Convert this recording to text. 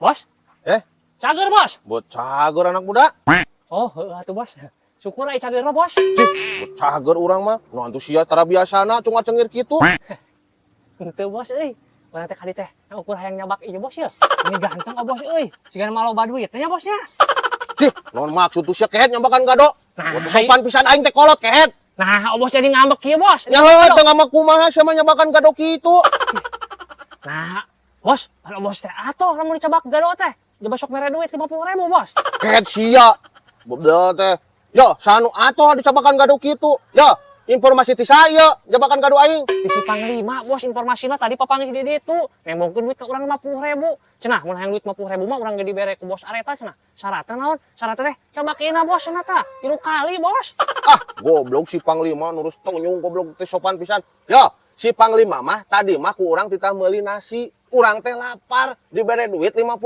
Bos? Eh? Cager, Bos? Buat cager, anak muda. Oh, heuh atuh, Bos. Syukur aya cager mah, Bos. Cih, buat cager urang mah. Nu antusias tara biasana cuma cengir kitu. Henteu, Bos euy. Urang teh kali teh ukur hayang nyabak ieu, Bos, ya. Ini ganteng, oh, Bos euy. Siga mah loba duit nya, Bosnya. Cih, naon maksud tuh sia, kehed, nyambakan gado? Nah, Buat sopan pisan aing teh kolot, kehed. Nah, oh, Bos jadi ngambek kieu, Bos. Ya heuh, teu ngambek kumaha sia mah nyambakan gado kitu. Nah, Bos, kalau Bos teh atuh lamun dicabak gado teh. Coba sok mere duit 50.000, Bos. Kehed sia. Bebel teh. Yo, sanu atuh dicabakan gado kitu. Yo, informasi ti saya jabakan gado aing. Di si Panglima, Bos, informasinya tadi papanggih di ditu. Nembongkeun duit ke urang 50.000. Cenah, mun hayang duit 50.000 mah urang ge dibere ku Bos Areta cenah. Syaratna naon? Syaratna teh cabakeuna, Bos, cenah tah. Tilu kali, Bos. Ah, goblok si Panglima nurus tonyung goblok teh sopan pisan. Yo, si Panglima mah tadi mah ku urang titah meuli nasi. Urang teh lapar, dibere duit 50.